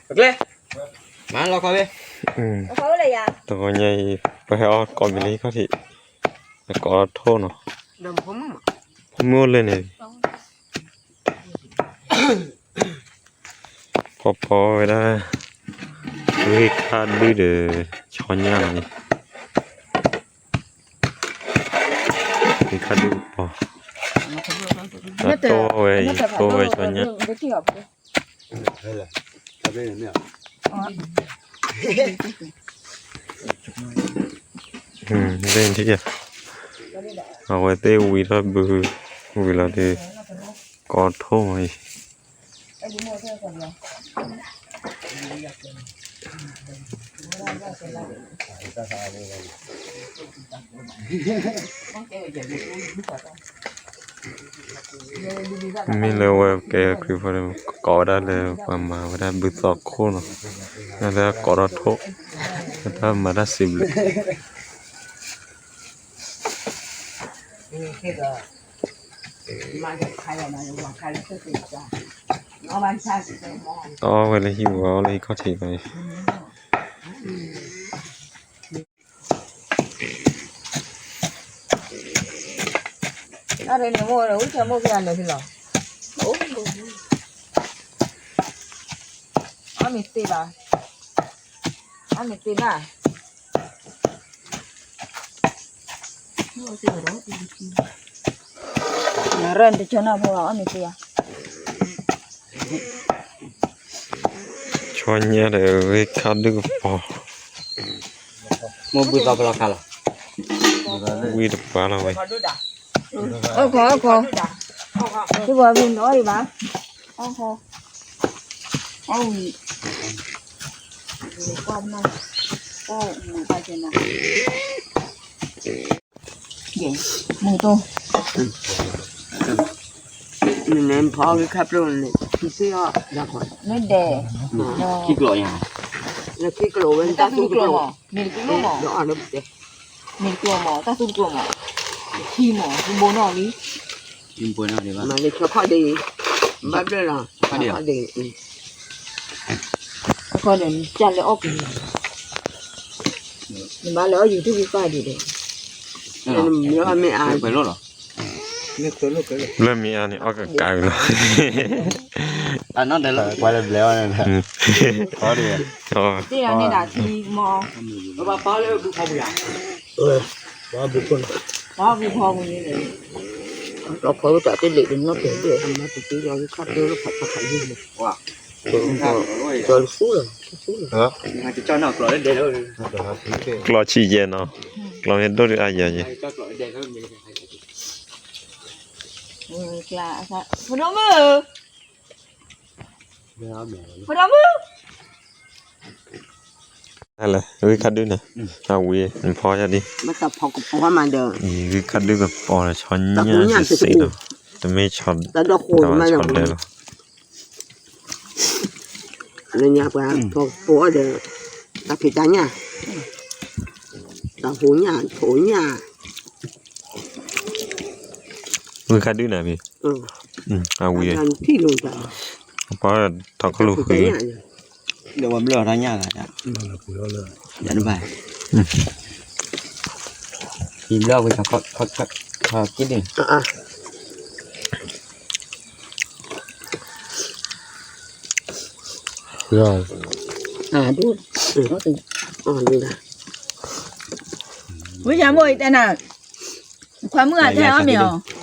ပကျဲ, မၤလီၤခီဘ့ၣ်, တဂီၤညါအံၤ ပဟဲအီၣ်ကိးမံၤလၢဟံၣ်ခီၣ်ထံး, အကိးထိၣ်နီၤ, ဖိမုၣ်အိၣ်လၢန့ၣ်, ပီၤပီၤဝဲဒၣ်, ဝ့ၢ်ခါဒုဒီး ဆီညၣ်န့ၣ်, ဝ့ၢ်ခါဒုကပီၤ, အတိၢ်ဝဲအံၤ တိၢ်ဝဲဆီညၣ် လ့ၣ်ထံၣ်, အဝဲသ့ၣ်ဝံထီၣ်ဘု, ဝံၤလီၤဒီး, ကိးထိၣ်မးအံၤ မ့ၢ်လၢဝဲကဲခရံာ်ဖိဒီး ကိးဝဲဒၣ်လၢ ပှၤမၤဝဲဒၣ်ဘုသီခိၣ်နီၤ, လၢကိးထီၣ်ထိၣ်, လၢတၢ်မၤတၢ်စံးဘျုး အီၣ်ဝဲလၢဟံၣ်ဝဲ အီၣ်လၢဟံၣ်ခီၣ်ထံးဘၣ်အံၤ အန့ၣ်မိၢ်ဝံၤခဲမိၢ်ဖဲလဲၤဖဲလီၤ, အီၣ်မ့ၢ်သ့ဘၣ်, အီၣ်မ့ၢ်သ့ဘၣ်, နရၢၢ်တကၠီနၢ်ဖိအီၣ်မ့ၢ်သ့ဧါ. ဆီညၣ်ဒီးဝ့ၢ်ခါဒုကပီၤ, မိၢ်ဘုသီပလီၤခါလီၤ, ဝံတပၤလီၤဝဲ, အီၣ်ခီအီၣ်ခီ, တပှၤဘုနအီၣ်ဒံးဘၣ်, အီၣ်ခီ, အီၣ်ဝံၤ, ကွၢ်ပနၢ်, ကွၢ်မူၤတၢ်ကဲနၤ မုၢ်တိၢ်, နဖီဂ့ၤခါပျိန့ၣ် ထံသ့ၣ်အီၣ်ဒၣ်ခီ, မ့ၢ်ဒဲး, ခံကျိာ်, လၢခံကျိာ်ဝဲ တၢ်သူတကျိာ်မး, မ့ၢ်တကျိာ်မး, မ့ၢ်တကျိာ်မး တၢ်သူတကျိာ်မး, ခံမး ဘိနီၣ်လံ, မၤလၢခီခီၣ်ဒ့, ဘၣ်ဘျၢလီၤ, ခီခီၣ်ဒ့, ခီခီၣ်ဒ့ ကၢ်လၢအီၣ်က့ၤ, နမၤလၢအီၣ်ယူၤထူၣ်ကံပၢ်ဒံးဒီး, မ့ၢ်အါ, လၢမ့ၢ်အါန့ၣ် အီၣ်ကကးလီၤ, အနီၢ်ဒဲးလီၤ, ပှၤလၢဘျဲအီၣ်န့ၣ်, သ့ၣ်အီၤန့ၣ်ဒၣ်ထံမီ, ပှၤဘုဖီပူၤန့ၣ်, ပှၤဘုဖီပူၤန့ၣ်, ဒီးဖီဝဲတၢ်တလ့ၣ်တနီၣ်တဲာ်ဒၣ်, အမၤတသ့လီၤ ခါတဲလၢဖးဖးဖးယုၢ်န့ၣ်, ကျီၤတဆူလီၤ, ကျီၤဆူလီၤ, ကျီၤဆံးယဲၢ်နီၤ, ကျီၤမ့ၢ်ဒိၣ်ဒုးအါယၤယဲၢ်, ဖိဒိၣ်မုၣ်, ဖိဒိၣ်မုၣ်, ဝ့ၢ်ခါဒုန့ၣ်, အဝံၤနဖီယၤဒံး, ဝ့ၢ်ခါဒုကပီၤဒီး ဆီညၣ်စ့စ့ဒီး, တမ့ၢ်ဆီ, တၢ်ဆီဒၢလီၤ, လၢညါပှၤဖီကပီၤအီၤဒီး, တၢ်ဖံးတၢ်ညၣ်, တၢ်ဟူးညၣ်, ဖိညၣ်, ဝ့ၢ်ခါဒုန့ၣ်, အဝံၤ, ပှၤထီၣ်ခီၣ်လိာ်ဃံ, ဒီးပှၤဘျၢၣ်အီၤတၢ်ညၣ်ဂၤ, ယဘျၢၣ်ဝဲ, ဝံယၤမိၢ်အံၤတဲနၤ, ခွါမုၣ်အတဲအီၣ်မ့ၤအီၤ,